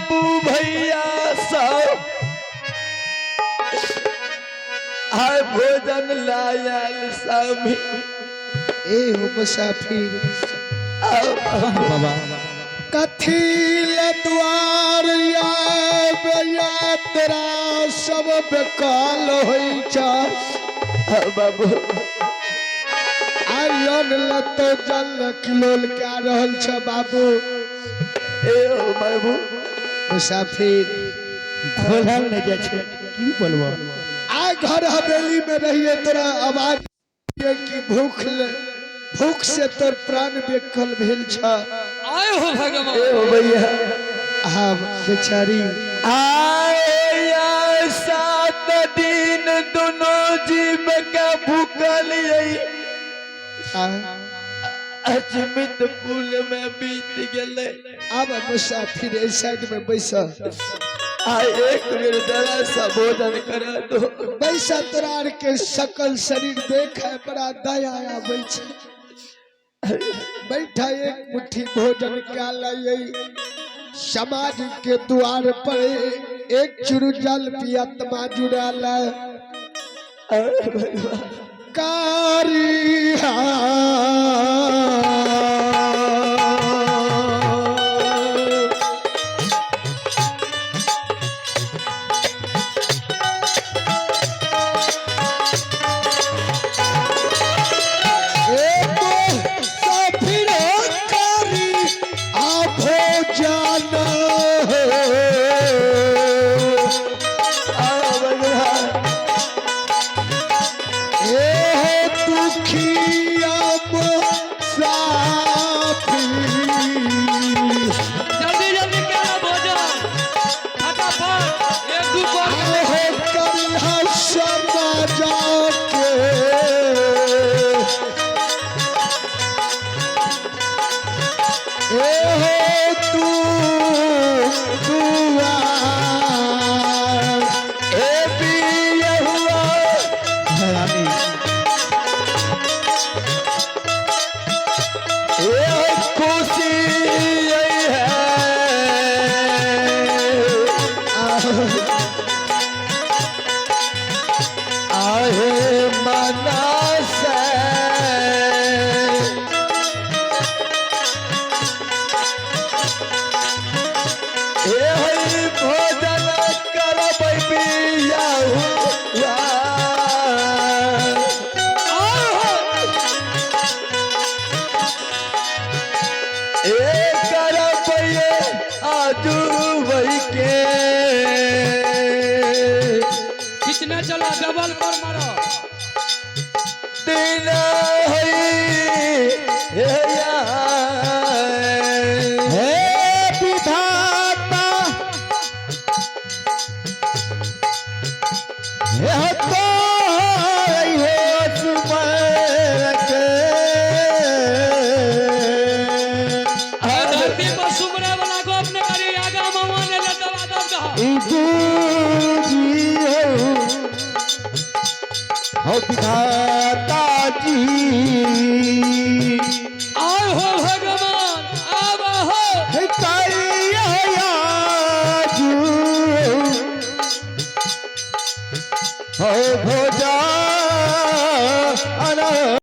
बाबू भैया सब आय भोजन लायल स्वामी। ए हो मुसाफिर। बाबा कथी ले द्वार यात्रा सब बेकाल होइ छ। बाबू आयन लत जल किलोल क्या रहल छ बाबू। ए हो बाबू मुसाफिर घोलल नहि जाइ छै की बोलबो। आय घर हवेली में रहिए तोरा आवाज कि भूख ले भूख से तोर प्राण बेकल भेल छ। आय हो भगवान। ए हो भैया। हाँ बेचारी। आए आए 7 दिन दोनों जीव के भूखल यही अचमित पुल में बीत गेले। अब मुसाफिर एहि साइड में बैस। आए एक बेर जरा सा भोजन करा दो। बैसा तोरा आर के सकल शरीर देख है बड़ा दया आबै छै। बैठा एक मुट्ठी भोजन क्या लाइए समाज के द्वार पर एक चुरू जल पिया तमा जुड़ाल। अरे भगवान। कारी आओ भगवान। जल्दी जल्दी करा भोजन फटाफट एक दू पर। ए पिया हुआ हरामी। ए खुशी यही है। आहे मना से ए हई भोजन करबै पिया हुआ। ए करबै आजू वही के खींचने चला डबल पर मारो। दिन हई हे हे विधाता हे तो हे सुमर के धरती पर सुमरे वाला गप ने करी आगा मामा ने ले दबा दब दहा। ई जी हो विधाता जी।